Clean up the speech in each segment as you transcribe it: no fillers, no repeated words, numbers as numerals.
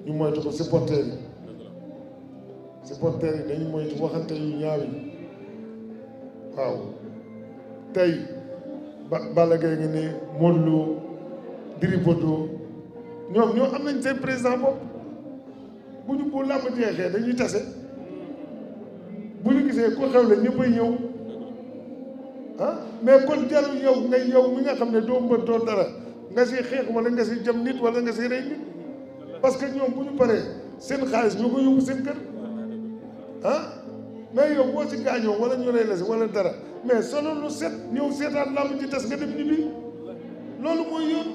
ñu moytu ko supporters yi dañu moytu waxante yu ñaaw yi waaw tey Balla Gaye ngi ni Modou Lo Gris Bordeaux ñoom am nañ seen président bopp bu làmb jeexee dañuy tase bu ñu gisee ku xew la ñëppay ñëw mais kon jarul yow mi nga xam ne doo mbër doo dara nga si xeex wala nga si jëm nit wala nga si rey nit parce que ñoom bu ñu paree seen xaalis ñoo ko yóbbu seen kër mais yow boo si gaañoo wala ñu rey la si wala dara mais solo lu set ñëw seetaan làmb ci tas nga dem ñibbi loolu mooy yoon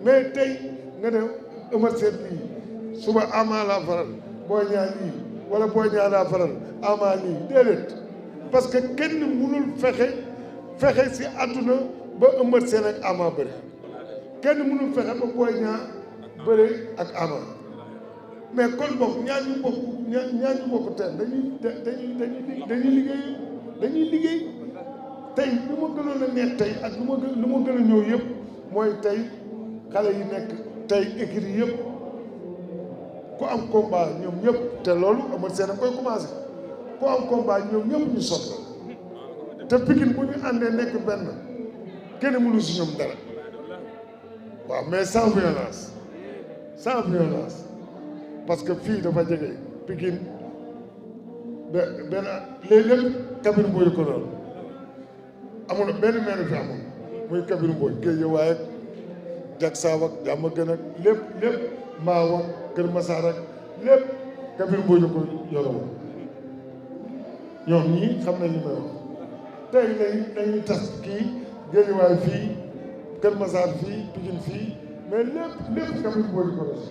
mais tey nga ne Eumeu Sène lii suba Ama laa faral Boy Niang lii wala Boy Niang laa faral Ama lii déedéet parce que kenn mënul fexe si àdduna ba Eumeu Sène ak Ama bëri kenn mënul fexe ba Boy Niang bëri ak Ama mais kon boog ñaar ñu bokk teen dañuy liggéey tey li ma gënoon a neex tey ak lu ma gën a ñëw yëpp mooy tey xale yi nekk tey écurie yëpp ku am combat ñoom ñëpp te loolu Eumeu Sène a koy commencé ku am combat ñoom ñëpp ñu sotti te Pikine bu ñu àndee nekk benn kenn mënu si ñoom dara waaw mais sans violence parce que fii dafa jege Pikine benn léeg-léeg Kabir Mboy ko doon amul benn maire fi amul muy Kabir Mboy Guédiawaye ak Diacksao ak Diamaguène ak lépp Mbao ak Kër Massar ak lépp Kabir Mboy la ko yoroon ñoom ñii xam nañ li may wax tey dañuy tas kii Guédiawaye fii Kër Massar fii Pikine fii mais lépp Kabir Mboy ko def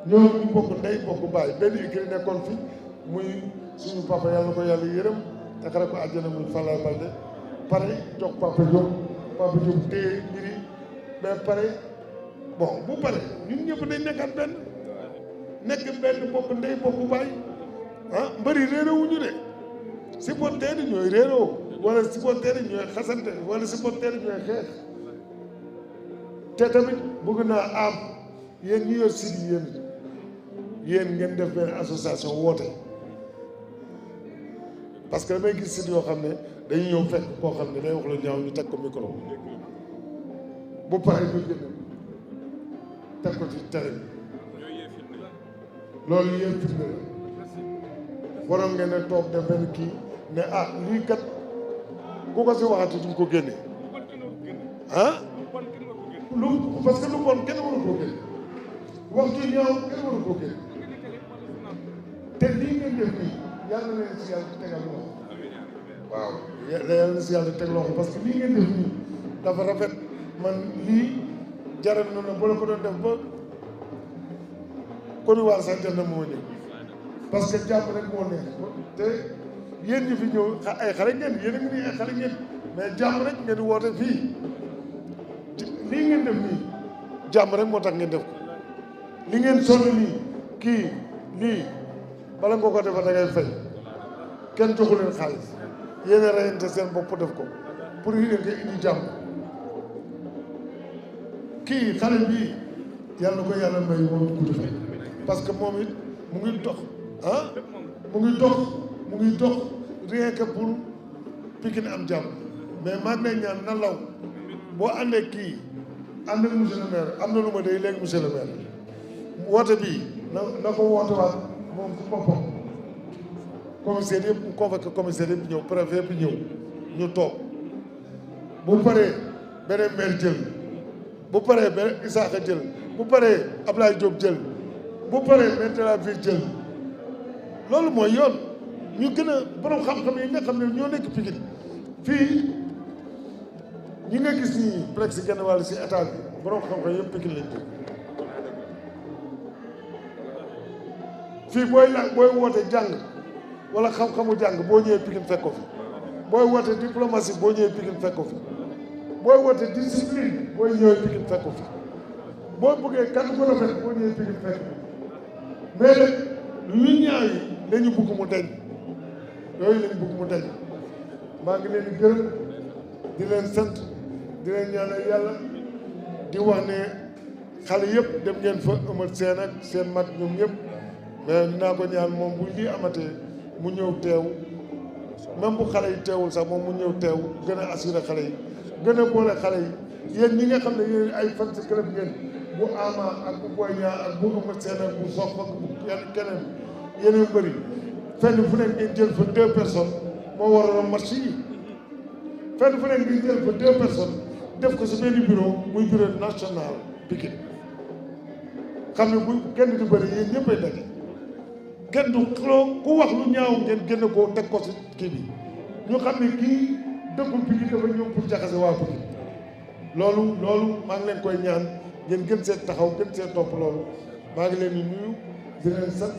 ñoom ñu bokk ndey bokk baay benn écurie nekkoon fi muy suñu papa yàlla ko yàlla yërëm te xare ko àjjana muy Falaye Balde pare jox papa Diop téye mbiri mais pare bon bu pare ñun ñëpp dañ nekkaat nekk benn bokk ndey bokk baay mbëri réeroowuñu de supporters yi ñooy réeroo wala supporters yi ñooy xasante wala supporters yi ñooy xeex te tamit bëgg naa am yéen ñu yor site yéen ngeen def benn association woote parce que damay gis site yoo xam ne dañuy ñëw fekk koo xam ne day wax la ñaaw ñu teg ko micro bu paree ñu génn teg ko ci télé bi loolu yéen firnde la waroon ngeen ne toog def benn kii ne lii kat ku ko si waxati duñ ko génne lu parce que lu bon kenn waru koo génne waxtu ñaaw kenn waru koo génne te lii ngeen def nii yàlla na leen si yàlla tegal loxo waaw yàlla na si yàlla teg loxo parce que lii ngeen def nii dafa rafet man lii jaral na ne bu la ko doon def ba Côte d'Ivoire sax jar na moo ñëw parce que jàmm rek moo neex te yéen ñi fi ñëw ay xale ngeen yéen a ngi nii ay xale ngeen mais jàmm rek ngeen di woote fii lii ngeen def nii jàmm rek moo tax ngeen def ko li ngeen sonn nii kii lii bala nga ko defa da ngay fay kenn joxu leen xaalis yéen a reyante seen bopp def ko pour yu leen koy indi jàmm kii xale bii yàlla ko yàlla may moom gudd fa parce que moom it mu ngi dox mu ngi dox rien que pour Pikine am jàmm mais maa ngi lay ñaan na law boo àndee kii ànd ak monsieur le maire am na lu ma day léegi monsieur le maire woote bii na ko woote waat moom su boppam commissaire yëpp mu convoqué commissaire yëpp ñëw préfet yëpp ñëw ñu toog bu paree beneen maire jël bu paree beneen Isaaxa jël bu paree Ablaye Diop jël bu paree maire de la ville jël loolu mooy yoon ñu gën a borom xam-xam yi nga xam ne ñoo nekk Pikine fii ñi nga gis nii presque genn wàll si état bi borom xam-xam yëpp Pikine lañ jóg fii booy woote jàng wala xam-xamu jàng boo ñëwee Pikine fekk ko fi booy woote diplomatie boo ñëwee Pikine fekk ko fi booy woote discipline booy ñëwee Pikine fekk ko fi boo bëggee kàddu ko rafet boo ñëwee Pikine fekk ko mais nag lu ñaaw yi lañu bëgg mu deñ yooyu lañu bëgg mu deñ maa ngi leen di gërëm di leen sant di leen ñaanal yàlla di wax ne xale yëpp dem ngeen fa amal seen ak seen mag ñoom ñëpp mais dinaa ko ñaan moom bu lii amatee mu ñëw teew même bu xale yi teewul sax moom mu ñëw teew gën a assuré xale yi gën a boole xale yi yéen ñi nga xam ne yéen ay fan si club ngeen bu Ama ak bu Boy Niang ak bu Eumeu Sène ak bu Sokh ak bu keneen yeneen bëri fenn fu nekk ngeen jël fa 2 personnes moo waraloon match yi fenn fu nekk ngeen jël fa 2 personnes def ko si benn bureau muy bureau national Pikine xam ne bu kenn di bëri yéen ñëppay daje kenn du xuloo ku wax lu ñaaw ngeen génn koo teg ko si kii bi ñu xam ne kii dëkkul Pikine dafa ñëw pour jaxase waa Pikine loolu maa ngi leen koy ñaan ngeen gën seet taxaw gën seet topp loolu maa ngi leen di nuyu di leen sant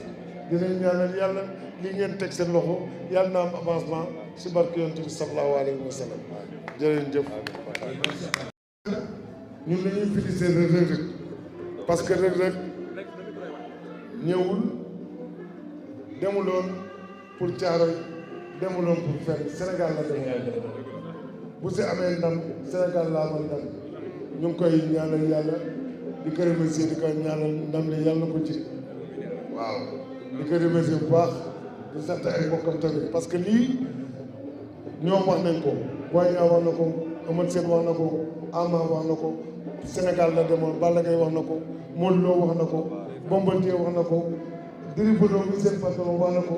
di leen ñaanal yàlla lii ngeen teg seen loxo yàlla na am avancement si barke yonent bi sallallahu alayhi wa sallam jërëjëf. ñun dañuy féliciter Reug Reug parce que Reug Reug ñëwul demuloon pour Thiaroye demuloon pour fenn Sénégal la demoon bu si amee ndam Sénégal la amal ndam ñu ngi koy ñaanal yàlla di ko remercier di ko ñaanal ndam li yàlla na ko ci waaw di ko remercier bu baax di sant ay mbokkam tamit parce que lii ñoom wax nañ ko Boy Niang wax na ko Eumeu Sène wax na ko Ama wax na ko Sénégal la demoon Balla Gaye wax na ko Modou Lo wax na ko Bombardier wax na ko Gris Bordeaux mi seen patron wax na ko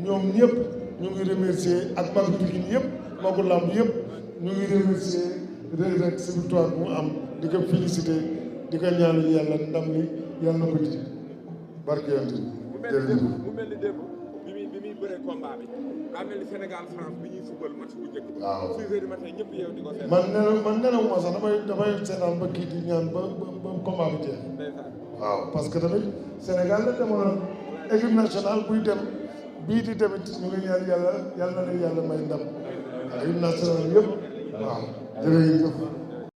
ñoom ñëpp ñu ngi remercier ak magu Pikine yëpp magu làmb yëpp ñu ngi remercier Reug Reug si victoire bu mu am di ko féliciter di ko ñaanal yàlla ndam li yàlla na ko ci barke yonent bi mu mel ni démb bi muy bëree combat bi daa mel ni Sénégal France bi ñuy football match bu njëkk bi. waaw 6 heures du matin ñëpp yeew di ko seetaan. man nelawuma sax damay seetaan ba kii di ñaan ba combat bi jeex. waaw parce que tamit Sénégal la demoon équipe nationale buy dem bii di demit ñu ngi ñaan yàlla na leen yàlla may ndam équipe nationale yëpp waaw jërëjëf.